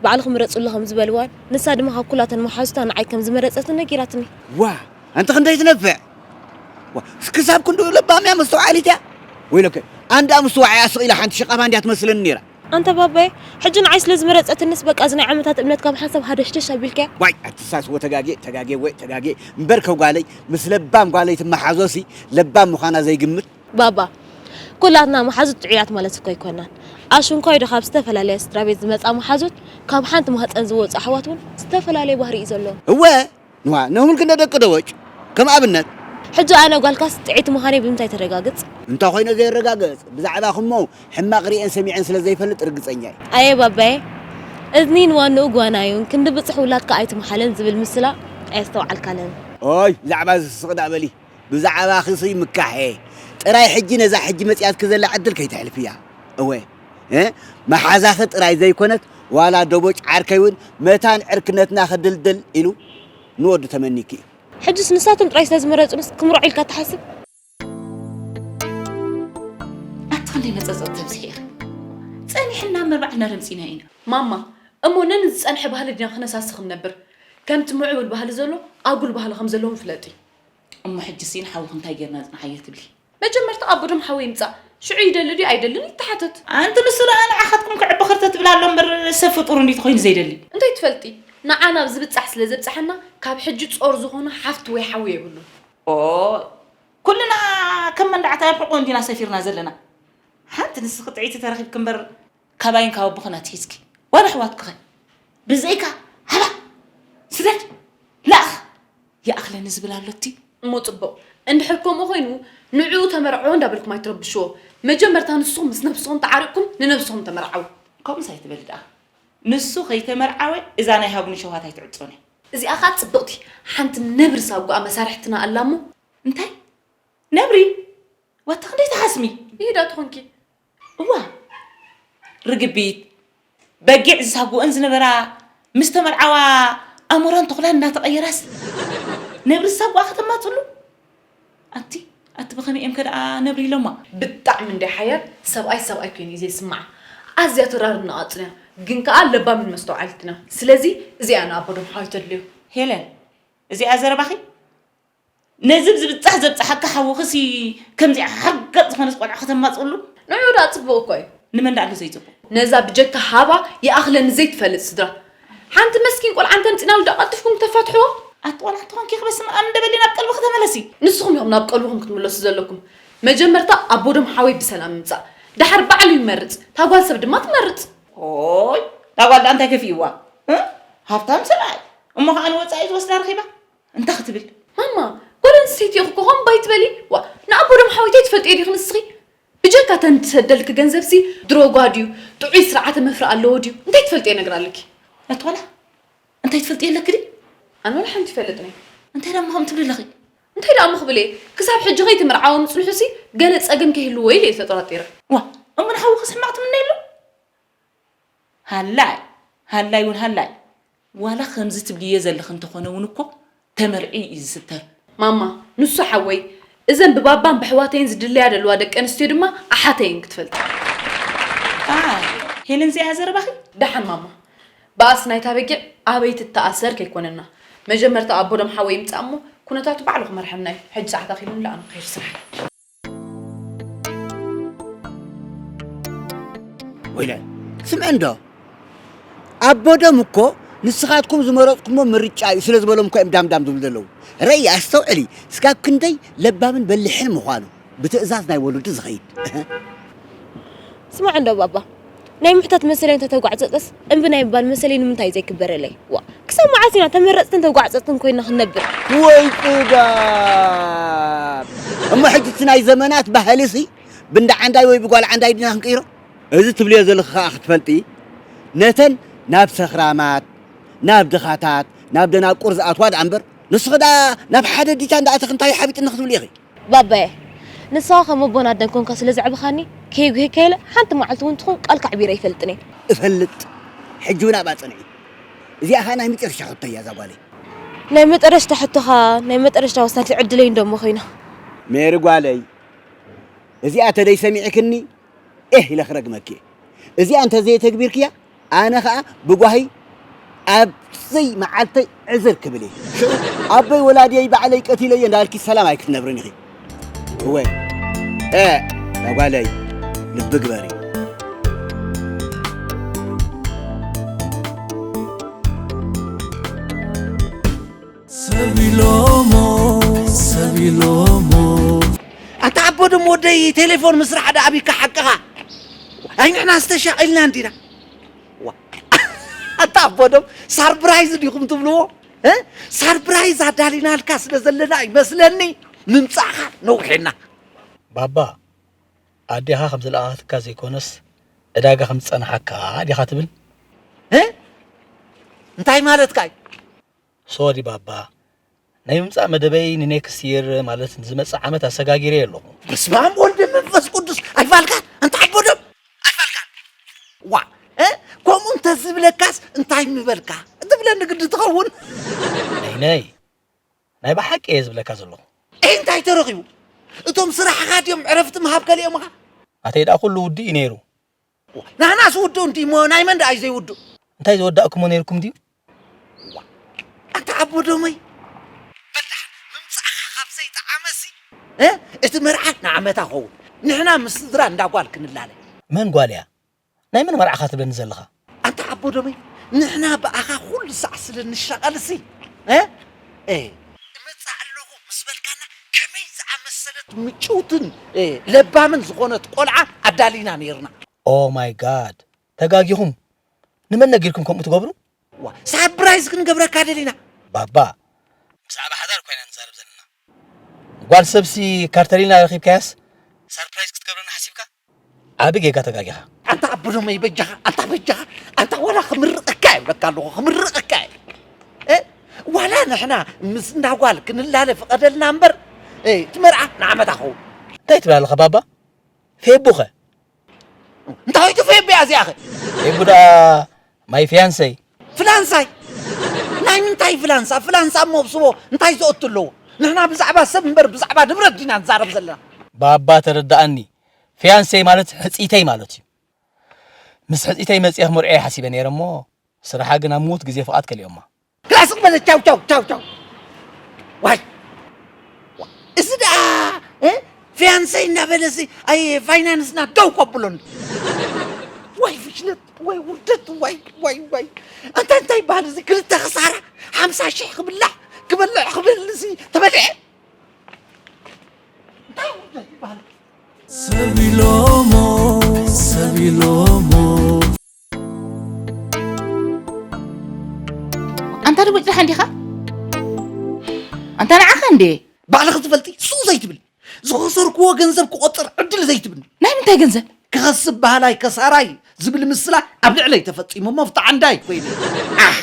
ባዕልኺ ምረፅሉ ከም ዝበልዋን ንሳ ድማ ካብ ኩላተን መሓዙታ ንዓይ ከም ዝመረፀትን ነጊራትኒ። ዋእ ኣንቲ ክንደይ ትነፍዕ? ዋእ ክሳብ ክንድኡ ለባም እያ መስተውዓሊት እያ። ወይለከ ኣንዳ ምስትዋዕ እያ ስቕ ኢላ ሓንቲ ሸቓባ እንድያ ትመስለኒ ነይራ። ኣንታ ባባየ ሕጂ ንዓይ ስለ ዝመረጸትንስ በቃ እዚ ናይ ዓመታት እምነት ካብ ሓንሳብ ሃደሽደሽ ኣቢልካያ። ዋይ ኣትሳስዎ ተጋግየ ተጋግየ ወይ ተጋግየ እምበርከ ጓለይ ምስ ለባም ጓለይ ትመሓዞሲ ለባም ምዃና ዘይግምት። ባባ ኩላትና መሓዙት ጥዑያት ማለት እኮ ኣይኮናን። ኣሽንኳይ ዶ ካብ ዝተፈላለያ ስድራ ቤት ዝመጻ መሓዙት ካብ ሓንቲ ማህጸን ዝወጹ ኣሕዋት እውን ዝተፈላለየ ባህሪ እዩ ዘለዎም። እወ ንዋ ነሁልክነ ደቂ ደወጭ ከም ኣብነት ሕጂ ኣነ ጓልካስ ጥዕይቲ ምዃነይ ብምንታይ ተረጋግጽ? እንታ ኮይነ ዘየረጋግጽ ብዛዕባኹሞ ሕማቕ ሪኤን ሰሚዐን ስለ ዘይፈልጥ ርግጸኛ እየ። ኣየ ባባየ እዝኒ ንዋንኡ ጓና እዩን ክንዲ ብጽሕ ውላድካ ኣይትምሓለን ዝብል ምስላ ኣየስተውዓልካንን። ኦይ ብዛዕባ እዚ ስቕ ደኣ በሊ ብዛዕባኺሲ ምካሐ ጥራይ ሕጂ ነዛ ሕጂ መጺኣትኪ ዘላ ዕድል ከይተሕልፍያ እወ መሓዛኺ ጥራይ ዘይኮነት ዋላ ደቦጭ ዓርከይ እውን መታን ዕርክነትና ክድልድል ኢሉ ንወዱ ተመኒኪ እዩ። ሕጅስ ንሳቶም ጥራይ ስለዝመረጹንስ ክምርዖ ኢልካ ትሓስብ? ኣቲ ክንደይ መጸጸ ተብዝሒ ኢኺ። ጸኒሕና እምበር ባዕልና ደምጺና ኢና። ማማ እሞ ነን ዝጸንሐ ባህሊ ዲና ክነሳሲ ክንነብር? ከምቲ ምዕቡል ባህሊ ዘሎ ኣጉል ባህሊ ከም ዘለዎም ፍለጢ። እሞ ሕጂ ሲ ንሓውኺ እንታይ ጌርና ንጽንሓዮ ትብሊ? መጀመርታ ኣቦ ዶም ሓወይ ይምጻእ፣ ሽዑ ይደሊ ድዩ ኣይደልን ይተሓተት። ኣንቲ ንሱ ደኣ ንዓኻትኩም ክዕቢ ክርተ ትብል ኣሎ እምበር ሰብ ፍጡር እንድዩ ተኾይኑ ዘይደሊ። እንታይ ትፈልጢ? ንዓና ኣብ ዝብጻሕ ስለ ዘብጻሐና ካብ ሕጂ ጾር ዝኾኑ ሓፍቲ ወይ ሓው የብሉን። ኦ፣ ኩልና ከም መንዳዕታ ኣብ ሕቖ እንዲና ሰፊርና ዘለና። ሓንቲ ንስኺ ጥዕይቲ ተረኺብኪ እምበር ካባይን ካብ ኣቦኽን ኣትሒዝኪ ዋላ ኣሕዋትኪኸ ብዘይካ ሃባ ስደድ ላኣኽ ይኣኽለኒ ዝብል ኣሎ እቲ። እሞ ጽቡቕ፣ እንድሕር ከምኡ ኮይኑ ንዕኡ ተመርዕዎ እንዳበልኩም ኣይትረብሽዎ። መጀመርታ ንስኹም ምስ ነብስኹም ተዓሪቕኩም ንነብስኹም ተመርዓዉ። ከምኡስ ኣይትበሊ ደኣ። ንሱ ከይተመርዓወ እዛ ናይ ሃብኑ ሸውሃት ኣይትዕጾን እያ። እዚኣ ኸኣ ጽብቕቲ ሓንቲ ነብሪ ሳጓኣ መሳርሕትና ኣላ እሞ። እንታይ? ነብሪ? ዋታ ክንደይ ትሓስሚ? ይሄዳ ትኾንኪ። እዋ ርግቢት በጊዕ ዝሳጉኦን ዝነበራ ምስ ተመርዓዋ ኣሞራን ተኹላን እናተቐየራስ ነብሪ ዝሳጉኣ ከተማፅሉ ኣቲ ኣቲ ብኸመይ እዮም ከደኣ ነብሪ ኢሎማ? ብጣዕሚ እንደ ሓያል ሰብኣይ ሰብኣይ ኮይኑ እዩ ዘይስማዓ። ኣዝያ ተራርብ ነቓጽን እያ ግን ከኣ ለባምን መስተውዓልትን እያ። ስለዚ እዚኣ ንኣቦ ዶም ሓወይ ተድልዮ። ሄለን እዚኣ ዘረባኺ ነዚ ብዝብጻሕ ዘብጽሓካ ሓውኺሲ ከምዚኣ ሓርገጽ ዝኾነስ ቆልዓ ከተማጽእሉ? ንዑ ደኣ ጽቡቕ እኮ እዩ። ንመን ደኣ ኣሎ ዘይጽቡቕ? ነዛ ብጀካ ሃባ ይኣኽለኒ ዘይትፈልጥ ስድራ። ሓንቲ መስኪን ቆልዓ እንተምጺእናሉ ደኣ ቀልጥፍኩም ተፋትሕዎ። ኣቲ ቆልዓ እንተኾንኪ ክበስም ኣም እንደበሊ ናብ ቀልብኺ ተመለሲ። ንስኹም ኢኹም ናብ ቀልብኹም ክትምለሱ ዘለኩም። መጀመርታ ኣቦ ዶም ሓወይ ብሰላም ምምጻእ። ደሓር ባዕሉ ይመርጽ። እታ ጓል ሰብ ድማ ትመርጽ። ኦይ እታ ጓል ደኣ እንታይ ከፊእዋ? እ? ሃብታም ሰብኣይ እሞ ኸኣ ንወጻኢ ዝወስዳ ረኺባ። እንታይ ክትብል? ማማ፣ ጓል ኣንስተይቲ ኢኺ እኮ፣ ኸም ባይ ትበሊ። ዋ፣ ንኣቦ ዶም ሓወይ እንታይ ትፈልጥዮ ዲኺ ንስኺ? ብጀካ ተን ትሰደልኪ ገንዘብሲ ድሮጓ ድዩ? ጥዑይ ስርዓተ መፍረ ኣለዎ ድዩ? እንታይ ትፈልጥዮ ነገር ኣለኪ? ኣቲ ቆልዓ፣ እንታይ ትፈልጥዮ ኣለኪ ድዩ? ኣነ ወላ ሓንቲ ይፈልጥኒ። እንታይ ደኣ እሞ ከምኡ ትብሊ ኣለኺ? እንታይ ደኣ እሞ ክብል እየ? ክሳብ ሕጂ ከይተመርዓወ ምጽንሑሲ ገለ ጸገም ከይህልዎ ኢለ እየ ተጠራጢረ። ዋ፣ እሞ ንሓውኺስ ሕማቕ ትምነየሉ? ሃላይ ሃላይ እውን ሃላይ ዋላ ከምዚ ትብልዮ ዘለኺ እንተኾነ እውን እኮ ተመርዕዩ እዩ ዝስተር። ማማ፣ ንሱ ሓወይ እዘን ብባባን ብሕዋተይን ዝድለያ ዘለዋ ደቂ ኣንስትዮ ድማ ኣሓተይ እየን ክትፈልጢ። ኣይ ሄለን እዚኣ ዘረባኺ። ደሓን ማማ፣ ባእሲ ናይታ በጊዕ ኣበይ ትተኣሰር ከይኮነና። መጀመርታ ኣቦ ዶም ሓወይ ይምጻእ እሞ ኩነታቱ ባዕሉ ክመርሐና እዩ። ሕጂ ሰዓት ኣኺሉኒ ደኣ ኣነ ክኸይድ ስራሕ። ወይለ ስምዒ እንዶ ኣቦ ዶም እኮ ንስኻትኩም ዝመረጽኩሞ ምርጫ እዩ ስለ ዝበሎም እኮ እዮም ዳምዳም ዝብሉ ዘለዉ። ረእይ ኣስተውዕሊ እስካብ ክንደይ ለባምን በሊሕን ምዃኑ ብትእዛዝ ናይ ወለዱ ዝኸይድ። ስማዕ እንዶ ባባ ናይ ምሕታት መሰለይ እንተተጓዕፀፀስ እምቢ ናይ ምባል መሰለይ ንምንታይ እዩ ዘይክበረለይ? ዋ ክሳብ መዓስ ኢና ተመረፅትን ተጓዕፀፅትን ኮይና ክንነብር? ወይ ጥጋብ! እሞ ሕጂ እቲ ናይ ዘመናት ባህሊ ሲ ብእንዳ ዓንዳይ ወይ ብጓል ዓንዳይ ዲና ክንቅይሮ? እዚ ትብልዮ ዘለኺ ከኣ ክትፈልጢ ነተን ናብ ሰኽራማት፣ ናብ ድኻታት፣ ናብ ደናቁር ዝኣትዋ ደኣ እምበር ንስኺ ደኣ ናብ ሓደ ዲታ እንዳኣተኺ እንታይ ሓቢጥኒ ክትብሊ ኢኺ? ባባየ ንስኻ ከም ኣቦና ኣደን ኮንካ ስለ ዘዕበኻኒ ከየጉህየካ ኢለ ሓንቲ መዓልቲ እውን ትኹን ቃል ከዕቢረ ኣይፈልጥን እየ። እፈልጥ ሕጂ እውን ኣብኣ ጽንዒ። እዚኣ ኸኣ ናይ መጨረሻ ሕቶ እያ እዛ ጓለይ። ናይ መጠረሽታ ሕቶኻ ናይ መጠረሽታ ወሳንቲ ዕድለይ እንዶ እሞ ኮይና። ሜሪ ጓለይ እዚኣ ተደይ ሰሚዕክኒ ኤህ ኢለ ክረግመኪ እየ። እዚኣ እንተዘየተግቢርክያ ኣነ ኸኣ ብጓሂ ኣብዘይ መዓልተይ ዕዝር ክብል እየ። ሽዑ ኣቦይ ወላድየይ ባዕለይ ቀቲለዮ እንዳበልኪ ሰላም ኣይክትነብርን ኢኺ። እወ እ ጓለይ ልቢ ግበሪ። ሰብ ኢሎሞ ሰብ ኢሎሞ ኣታ ኣቦ ደሞ ወደይ ቴሌፎን ምስራሕ ዳ ኣቢካ ሓቅኻ ኣይ ንሕና ዝተሻቒልና እንዲና ኣታ ኣቦ ደም ሳርፕራይዝ ዲኹም ትብልዎ ሳርፕራይዝ ኣዳሊናልካ ስለ ዘለና ይመስለኒ ምምፃእኻ ነውሒና ባባ ኣዴኻ ከም ዝለኣኸትካ ዘይኮነስ ዕዳጋ ከም ዝፀንሓካ ዲኻ ትብል እንታይ ማለትካ እዩ ሶሪ ባባ ናይ ምምፃእ መደበይ ንኔክስት ይር ማለት ንዝመፅእ ዓመት ኣሰጋጊረዮ ኣለኹ። በስመ ኣብ ወልድ መንፈስ ቅዱስ ኣይፋልካን ኣንታ ሓቦ ደም ኣይፋልካን ዋ እ ከምኡ እንተዝብለካስ እንታይ ምበልካ ትብለኒ ግዲ ትኸውን። ነይ ነይ ናይ ብሓቂ እየ ዝብለካ ዘለኹ። እይ እንታይ ተረኺቡ እቶም ስራሕኻ ድዮም ዕረፍቲ ምሃብ ከሊኦምኻ። ኣተይ ደኣ ኩሉ ውዱእ እዩ ነይሩ። ናህናስ ውዱእ እንድዩ እሞ ናይ መን ደኣ እዩ ዘይውዱእ? እንታይ ዝወዳእኩሞ ነይርኩም ድዩ? ኣንታ ኣቦ ዶመይ፣ በል ደሓን ምምጻእኻ ካብ ዘይጠዓመሲ፣ እ? እቲ መርዓ ንዓመታ ኸውን። ንሕና ምስ ስድራ እንዳ ጓል ክንላለ። መን ጓል እያ? ናይ መን መርዓኻ ትብለኒ ዘለኻ? ኣንታ ኣቦ ዶመይ፣ ንሕና ብኣኻ ኩሉ ሳዕ ስለ እንሻቐልሲ፣ እ? እ፣ እመጽእ ኣለኹ ምስ በልካና፣ ከመይ ዝኣመሰለት ምጭውትን፣ እ፣ ለባምን ዝኾነት ቆልዓ ኣዳሊና ነይርና። ኦ ማይ ጋድ፣ ተጋጊኹም። ንመን ነጊርኩም ከምኡ ትገብሩ? ዋ፣ ሳርፕራይዝ ክንገብረካ ደሊና። ባባ፣ ብዛዕባ ሓዳር ኮይና ንዛረብ ዘለና። ጓል ሰብሲ ካርተሊና ረኺብካያስ ሳርፕራይዝ ክትገብረና ሓሲብካ? ዓቢ ጌጋ ተጋጊኻ። ኣንታ ኣቦ ዶመይ በጃኻ፣ ኣንታ በጃኻ፣ ኣንታ ዋላ ክምርቐካ እየ እብለካ ኣለኹ፣ ክምርቐካ እየ። እ? ዋላ ንሕና ምስ እንዳ ጓል ክንላለ ፍቐደልና እምበር፣ እ፣ እቲ መርዓ ንዓመታ ኸውን። እንታይ ትብል ኣለኻ ባባ? ፌቡኸ? እንታይ እቲ ፌቡ እያ እዚኣኸ? ፌቡ ደኣ ማይ ፊያንሰይ። ፍላንሳይ? ናይ ምንታይ ፍላንሳ? ፍላንሳ እሞ ኣብ ስቦ እንታይ ዘእቱ ኣለዎ? ንሕና ብዛዕባ ሰብ እምበር ብዛዕባ ንብረት ዲና ንዛረብ ዘለና። ባባ ተረድኣኒ። ፊያንሰይ ማለት ሕጽይተይ ማለት እዩ። ምስ ሕጽይተይ መጺኤ ክምርዖ እየ ሓሲበ ነይረ እሞ፣ ስራሓ ግን ኣብ ምዉት ግዜ ፍቓድ ከሊኦማ። ክላስ በለ ቻው ቻው ቻው ቻው። ዋይ፣ እዚ ደኣ፣ እ? ፊያንሰይ እናበለ እዚ ኣይ ፋይናንስና ደው ከብሎ እንዲ። ዋይ ፍሽለት፣ ዋይ ውርደት፣ ዋይ፣ ዋይ፣ ዋይ። ኣንታ እንታይ ይበሃል እዚ? ክልተ ክሳራ፣ ሓምሳ ሽሕ ክብላዕ፣ ክበልዕ፣ ክብል እዚ ተበልዐ። እንታይ ውርደት ይበሃል? ሰብ ኢሎሞ፣ ሰብ ኢሎሞ። ኣንታ ደቦጭ ደሓን ዲኻ? ኣንታ ንዓኻ እንዴ? ባዕልኺ ትፈልጢ፣ ሱቕ ዘይትብል። ዝኸሰርክዎ ገንዘብ ክቖጽር ዕድል ዘይትብኒ። ናይ ምንታይ ገንዘብ? ክኸስብ በሃላይ ከሳራይ ዝብል ምስላ ኣብ ልዕለይ ተፈጺሙ እሞ ፍታዕ እንዳይ ኮይነ። ኣህ፣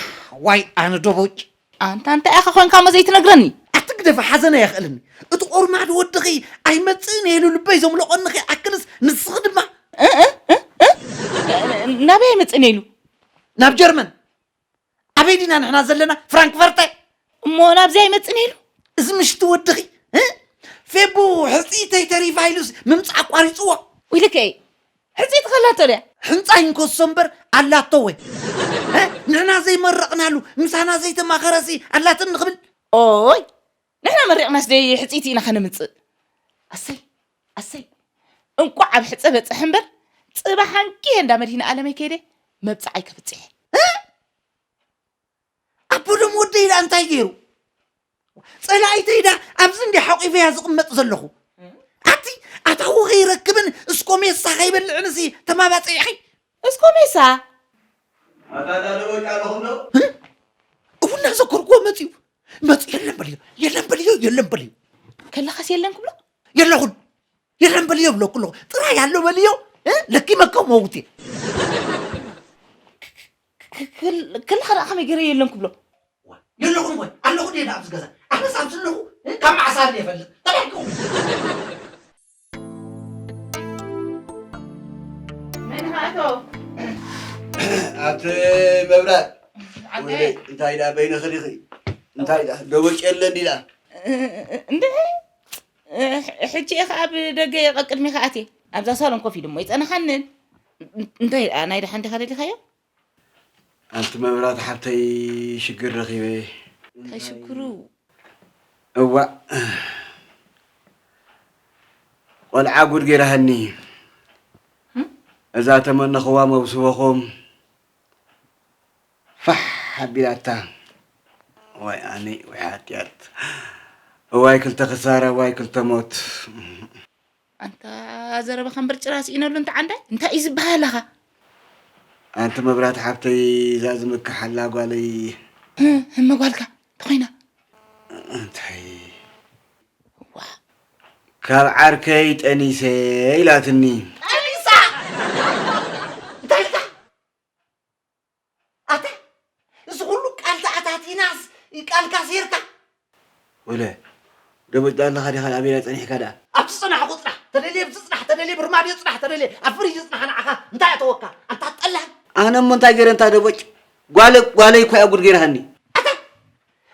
ዋይ ኣነ ደቦጭ። ኣንታ እንታይ ኢኻ ኮንካ እሞ ዘይትነግረኒ? ኣቲ ግደፊ፣ ሓዘን ኣየኽእልኒ። እቲ ቆርማድ ወድኺ ኣይመጽእን እየ ኢሉ ልበይ ዘምለቖኒ ከይኣክልስ ንስኺ ድማ። እ፣ እ፣ እ፣ እ? ናበይ ኣይመጽእን እየ ኢሉ? ናብ ጀርመን። ኣበይ ዲና ንሕና ዘለና? ፍራንክፈርት። እሞ ናብዚ ኣይመጽእን እየ ኢሉ? እዚ ምሽቲ ወድኺ፣ እ? ፌቡ ሕጽይተይ ተሪፋ ኢሉስ ምምጻእ ኣቋሪጽዎ። ኢልከ ሕጽይቲ ከላቶ ድያ? ሕንጻይ እንከሶ እምበር ኣላቶ ወይ? እ? ንሕና ዘይመረቕናሉ፣ ምሳና ዘይተማኸረሲ ኣላትን ንኽብል? ኦይ፣ ንሕና መሪቕናስ ደይ ሕጽይቲ ኢና ከነምጽእ? ኣሰይ፣ ኣሰይ፣ እንቋዕ ኣብ ሕጸ በጽሐ እምበር፣ ጽባሕ ኣንኪየ እንዳ መድሂነ ኣለመይ ከይደ መብጽዓይ ከብጽሐ። እ? ኣቦ ደም ወደይ ደኣ እንታይ ገይሩ? ጸላኢተይ ደኣ ኣብዚ እንዲ ሓቂፈያ ዝቕመጥ ዘለኹ። ኣቲ ኣታዊ ከይረክብን እስኮሜሳ ከይበልዕንሲ ተማባጺዕኺ? እስኮሜሳ? ኣታ ዳዶ ወጫ ኣለኹም ዶ? እ? እውን እናዘከርኩዎ መጺኡ። መጺኡ የለን በልዮ፣ የለን በልዮ፣ የለን በልዮ። ከለኻስ የለን ክብሎ? የለኹን። የለን በልዮ ብለኩ ኣለኹ። ጥራይ ኣሎ በልዮ፣ እ? ለኪመካ መውት እየ። ክ-፣ ክ-፣ ክል-፣ ክልኻ ደኣ ከመይ ገይረ የለን ክብሎ? የለኹን ወይ? ኣለኹ ድየ ኣብዚ ገዛ? ኣነስ ኣብዚ ኣለኹ፣ እ? ካብ መዓስ ኣለ ይፈልጥ? ተባሂልኩ። መን ሃቶ? ኣቲ መብራት። ዓደይ። እንታይ ደኣ በይንኺ ዲኺ? እንታይ ደኣ ደወጭ የለን ዲላ? እንደ፣ ሕጂ እየ ኸዓ ብደገ ቀቅድሜ ኸኣትየ። ኣብዛ ሳሎን ኮፍ ኢሉ እሞ ኣይጸነሓንን። እንታይ ደኣ ናይ ደሓን ዲኻ ደሊኻዮ? ኣንቲ መብራት ሓብተይ ሽግር ረኺበ። እንታይ ሽግሩ? እዋእ፣ ቆልዓ ጉድ ገይራሃኒ። እም? እዛ ተመነኽዋ መብስቦኹም ፋሕ ኣቢላታ። ዋይ ኣነ፣ ዋይ ሓጢኣት። እዋይ ክልተ ክሳራ፣ ዋይ ክልተ ሞት። ኣንታ ዘረባኻ እምበር ጭራ ስኢነሉ እንተ ዓንዳይ፣ እንታይ እዩ ዝበሃል ኣኻ? ኣንቲ መብራት ሓብተይ፣ እዛ ዝምክሓላ ጓለይ። እ፣ እመ ጓልካ፣ ተኾይና? እንታይ? ዋ። ካብ ዓርከይ ጠኒሰ ኢላትኒ። ጠኒሳ? እንታይ ኢልካ? ኣታ፣ እዚ ኩሉ ቃል ተኣታቲናስ ቃልካ ሴርካ? ወለ፣ ደቦጭ ዳኣ ኣለኻ ዲኻ? ኣበይ ጸኒሕካ ደኣ? ኣብ ዝጸናሕኩ ጽናሕ፣ ተደልየ ኣብዚ ጽናሕ፣ ተደልየ ብርማድዮ ጽናሕ፣ ተደልየ ኣብ ፍሪጅ ጽናሕ፣ ንዓኻ እንታይ ኣተወካ? ኣንታ ጠላም። ኣነ እሞ እንታይ ገይረ እንታ ደቦጭ? ጓለ-፣ ጓለይ እኮ እያ ጉድ ገይራሃኒ። ኣታ፣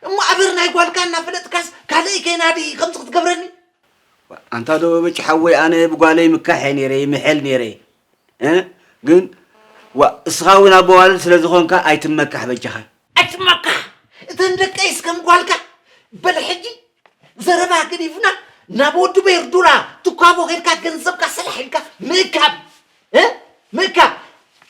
እሞ ኣበር ናይ ጓልካ እናፈለጥካስ ካልእ ከይናዲ ከምዚ ክትገብረኒ? ኣንታ ደቦጭ ሓወይ፣ ኣነ ብጓለይ ምካሕ እየ ነይረ፣ ይምሐል ነይረ። እ? ግን፣ ዋ፣ እስኻ እውን ኣቦ ኣዋልድ ስለ ዝኾንካ ኣይትመካሕ በጃኻ። ኣይትመካሕ! እተን ደቀይስ ከም ጓልካ በል ሕጂ ዘረባ ገዲፍና ናብ ወዲ ቤርዱራ ትኳቦ ጌርካ ገንዘብካ ሰላሕ ኢልካ ምእካብ እ? ምእካብ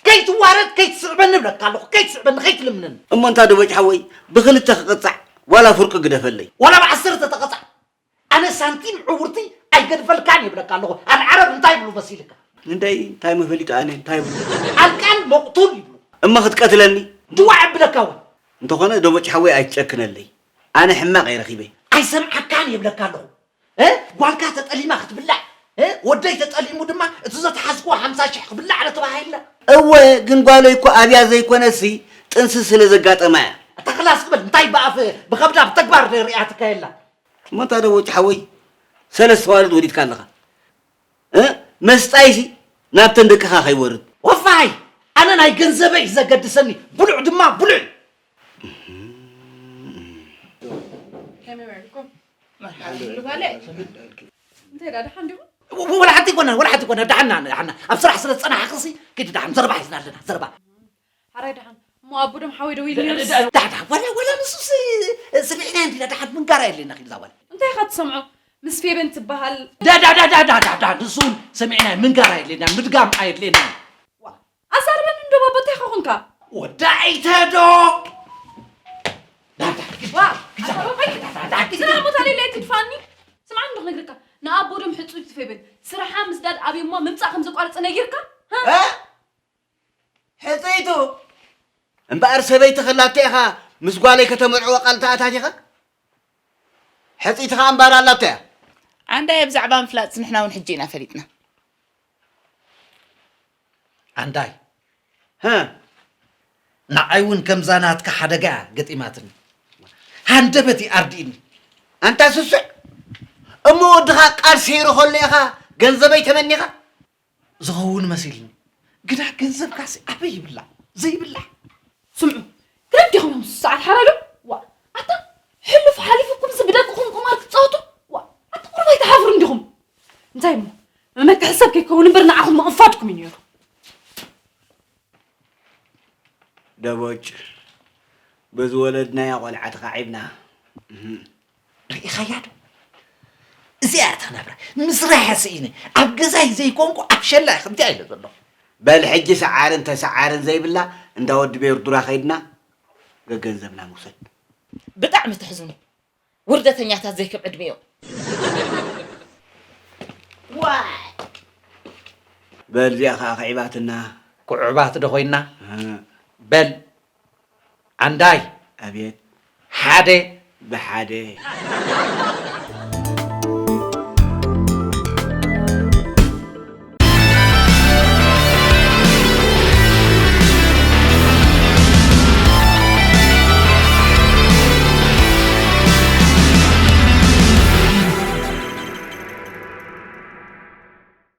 ከይትዋረድ ከይትስዕበኒ እብለካ ኣለኹ። ከይትስዕበኒ ከይትልምነኒ። እሞ እንታ ደቦጭ ሓወይ ብክልተ ክቕጻዕ ዋላ ፍርቂ ግደፈለይ። ዋላ ብዓሰርተ ተቐጻዕ ኣነ ሳንቲም ዕውርቲ ኣይገድፈልካን ይብለካ ኣለኹ። ኣልዓረብ እንታይ ይብሉ መሲልካ? እንደይ እንታይ መፈሊጡ ኣነ እንታይ ይብሉ? ኣልቃን መቕቱል ይብሉ። እሞ ክትቀትለኒ? ድዋዕ እብለካ እውን። እንተኾነ ደቦጭ ሓወይ ኣይትጨክነለይ። ኣነ ሕማቕ እየ ረኺበ። ኣይሰምዓካን ይብለካ ኣለኹ። እ? ጓልካ ተጠሊማ ክትብላዕ እ? ወደይ ተጠሊሙ ድማ እቲ ዘተሓዝክዎ ሓምሳ ሽሕ ክብላዕ ዶ ተባሂልና? እወ፣ ግን ጓለይ እኮ ኣብያ ዘይኮነሲ ጥንሲ ስለ ዘጋጠማ እያ። ኣታ ክላስ ክበል እንታይ ብኣፍ ብኸብዳ ብተግባር ዶ ርእያ ትካየላ? እሞ እንታ ደቦጭ ሓወይ ሰለስተ ዋልድ ወሊድካ ኣለኻ እ? መስጣይሲ ናብተን ደቅኻ ከይወርድ። ወፋይ ኣነ ናይ ገንዘበይ እዩ ዘገድሰኒ። ብሉዕ ድማ ብሉዕ እዩ። ከመይ ውዒልኩም? መርሓባ፣ ጓለይ። እንታይ ደኣ፣ ደሓን ዲኹም? ወ- ወላ ሓንቲ ይኮነ ወላ ሓንቲ ይኮነ ደሓና ደሓና ኣብ ስራሕ ስለ ዝጸናሕክሲ ኪድ ደሓን ዘረባ ሒዝና ኣለና ዘረባ። ሓራይ ደሓን። እሞ ኣቦ ዶም ሓወይ ደዊሉ ነይሩ። ዳዳ ወላ ወላ ንሱስ ስሚዕና እንዲና ደሓን ምንጋራ የድልየና ኪድ ዛዋል። እንታይ ኢኻ ትሰምዖ? ምስ ፌበን ትበሃል። ዳዳ ዳዳ ዳዳ ንሱን ሰሚዕና ምንጋራ የድልየና ምድጋም ኣየድልየና። ዋ፣ ኣዛርበኒ እንዶ ባባ፣ እንታይ ኾንካ? ወዳኢተ ዶ? ዋ፣ ኣታ ባባይ፣ ስራሕ ቦታ ሌላ ትድፋኒ። ስምዓ እንዶ ክነግርካ፣ ንኣቦ ዶም ሕጹይ ትፌበን ስራሓ ምስዳድ ኣብዮማ ምምጻእ ከም ዘቋርጸ ነጊርካ? እ? ሕጽይቱ እምበኣር ሰበይቲ ከላቶ ኢኻ ምስ ጓለይ ከተመርዕዎ ቃል ተኣታቲኻ? ሕጽይቲ ኸኣ እምበኣር ኣላቶ እያ። ኣንዳየ ብዛዕባ ምፍላጥስ ንሕና እውን ሕጂ ኢና ፈሊጥና። ኣንዳይ፣ ሀ፣ ንዓይ እውን ከምዛ ናትካ ሓደጋ እያ ገጢማትኒ። ሃንደበት እዩ ኣርዲእኒ። ኣንታ ስሱዕ፣ እሞ ወድኻ ቃል ሰይሩ ከሎ ኢኻ ገንዘበይ ተመኒኻ? ዝኸውን መሲልኒ። ግዳ ገንዘብካሲ ኣበይ ይብላዕ? ዘይብላዕ። ስምዑ፣ ክልቲኹም እዮም ሰዓት ሓራዶ? ዋ፣ ኣታ ሕሉፍ ሓሊፉኩም እዚ ብደቅኹም ቁማር ክትጻወቱ? ዋ፣ ኣታ ቁሩብ ኣይትሓፍሩን ዲኹም? እንታይ እሞ፣ መመክሒ ሰብ ከይከውን እምበር ንዓኹም ምቕፋድኩም እዩ ነይሩ። ደቦጭ፣ በዚ ወለድናያ ቆልዓ ተኻዒብና። እህ። ርኢኻያ ዶ? እዚኣ እያ እታ ናብራ። ምስራሕ እያ ስኢነ። ኣብ ገዛይ ዘይኮንኩ ኣብ ሸላ እየ ከምዚኣ ኢለ ዘለኹ። በል ሕጂ ሰዓርን ተሰዓርን ዘይብላ እንዳ ወዲ ቤርዱራ ከይድና ገገንዘብና ንውሰድ። ብጣዕሚ ተሕዝኑ። ውርደተኛታት ዘይከም ዕድሚኦም። ዋይ! በል እዚኣ ኸዓ ክዒባትና። ክዑባት ዶ ኮይና? እህ። በል ዓንዳይ። ኣቤት። ሓደ። ብሓደ።